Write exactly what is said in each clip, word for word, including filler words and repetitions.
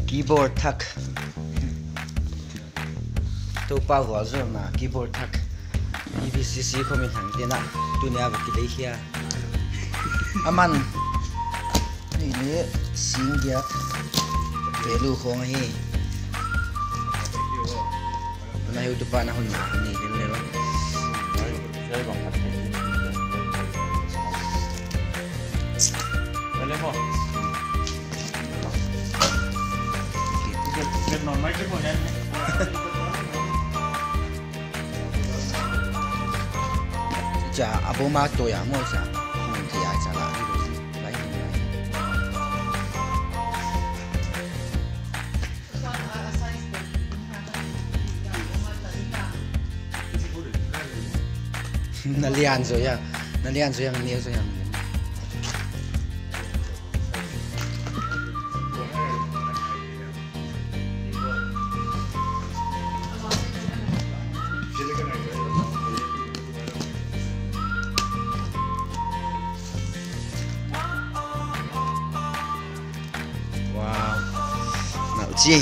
Keyboard thak. Toupa vualzawlna keyboard thak. E V C C khawm in hang tena. Tuni a va kilei hia. Aman. Ni le sing dia. Pelu khong hi. Tuna heutupa na hun ni le le. Cha, abo ma to ya mo sa. Mun ti ai sa la. Lai, lai. Na lian zo ya. Na lian zo ya, na lian zo ya. Wow. Nalh chi.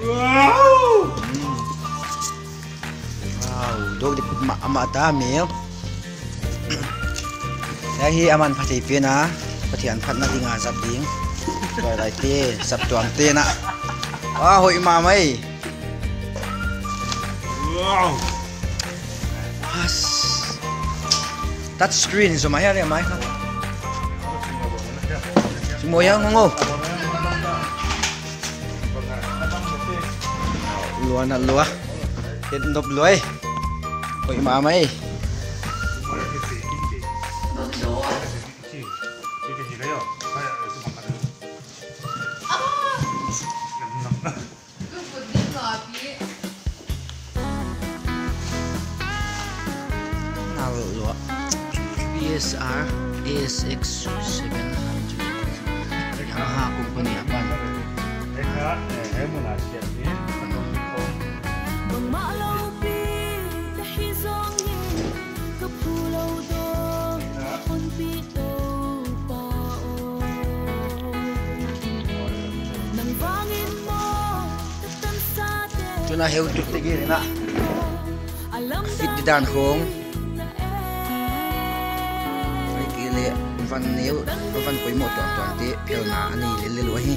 Wow. Mm. Wow. Dok di ma, ma ta mel. Hiai hi aman pha thei pen a. Pathian phatna ding a zat ding. Tuailaite, saptuam tena. Wow, hoih mahmah e. Wow. Has. Touch screen, zo mai le mai kha. Mo yang ngo. Lua na lua. Ket nop lua e. Hoih mahmah e. Nalh lua. P S R A S X seven hundred. Yamaha company apan. Tuna heutute gel in a fit di dan khong. Ahihkeileh van neu, van poimoh tuamtuamte phelna a nei lellel uh ahi.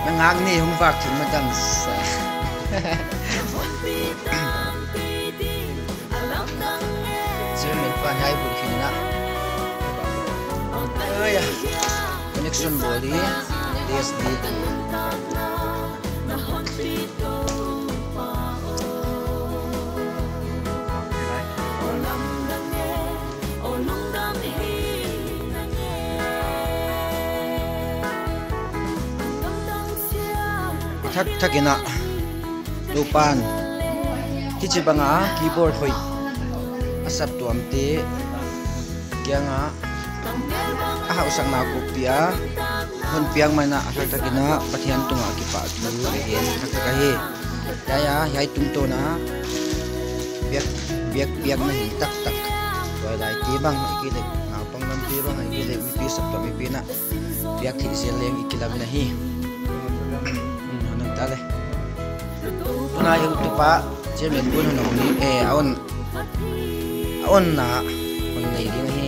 Na ngak ni hong vak thim na dan sa. Chairman pa hiai bul khin na. Oi ya. Connection boli. D S D. Thak, thak in a. Toupan. Hichibang a keyboard hoih a saptuamte kiang a a hausakna kop pia, hon piak main a, a thakthak in a Pathian tung a kipahthu leh gen thakthak ahi. Hiai a, hiai tungtawn a biak, biak, biakna hi taktak. Tuailaite bang ahihkeileh, naupang lamte bang ahihkeileh, mipi saptuam mipi na biak thei zel leng i kilam in ahi. Hmm, hon ta le. Tuna heutupa, Chairman Bun hon ni, eh, a hon, a honna hon nei ding hi.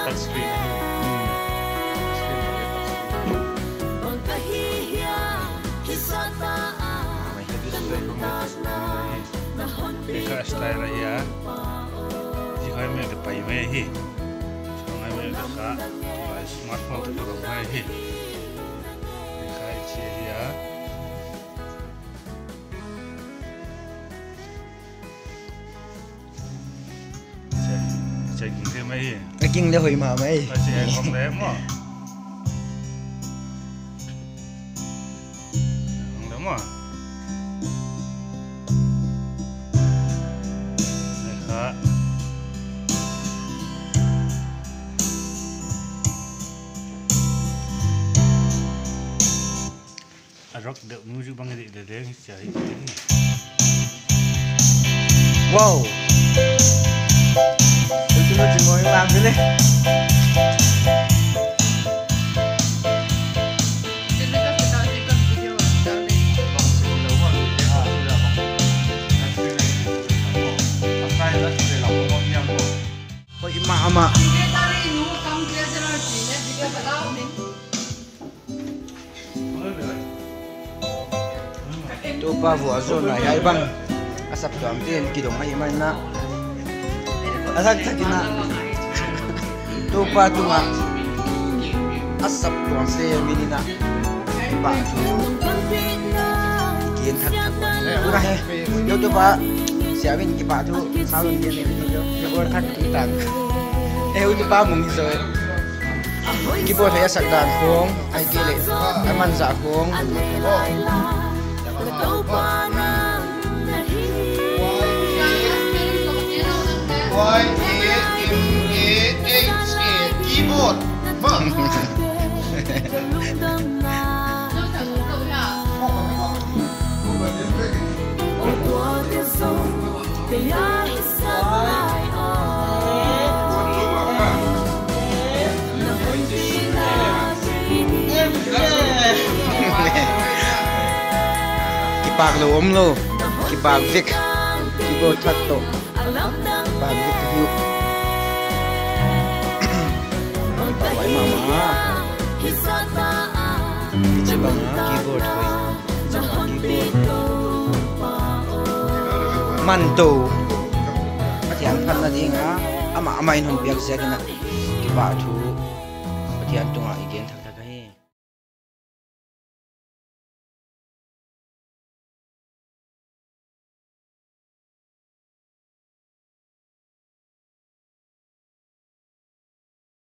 Touch screen. Eka style ahi a. Zi khai me de pai me hi. Zi khai me de kha. Smartphone te ka me hi. Eka chi ahi a. Chai, chai ging le mai. Ka ging le hoih mahmah. Ka chai hong le mo. Maw. Ai kha. A rock deuh music bang deuh deuh deuh hi sia hi. Wow. Ultimate Jingmoi bang deuh leh. Hoih mahmah. Toupa vualzawlna hiai bang a saptuam te'n kidong ahihman in a, a thak thak in a, Toupa tungah a saptuamte min in a, kipahthu gen thak thak. Tuna hi YouTube a siam in kipahthu sound gen in, keyboard thak tu tang. Eh, YouTube a mung hi zaw. Keyboard hi a sak dan khong, ahihkeileh a man zah khong. Y A M A H A, keyboard. Kipak lou omlou, kipak vek, keyboard thak toh, kipak vek ka hi uh. Kipak huai mahmah. Hichibang a keyboard hoih. Hichibang a keyboard. Man tou. Pathian phatna ding a, amah, amah in hon piak ziak in a, kipahthu Pathian tungah i gen thak thak.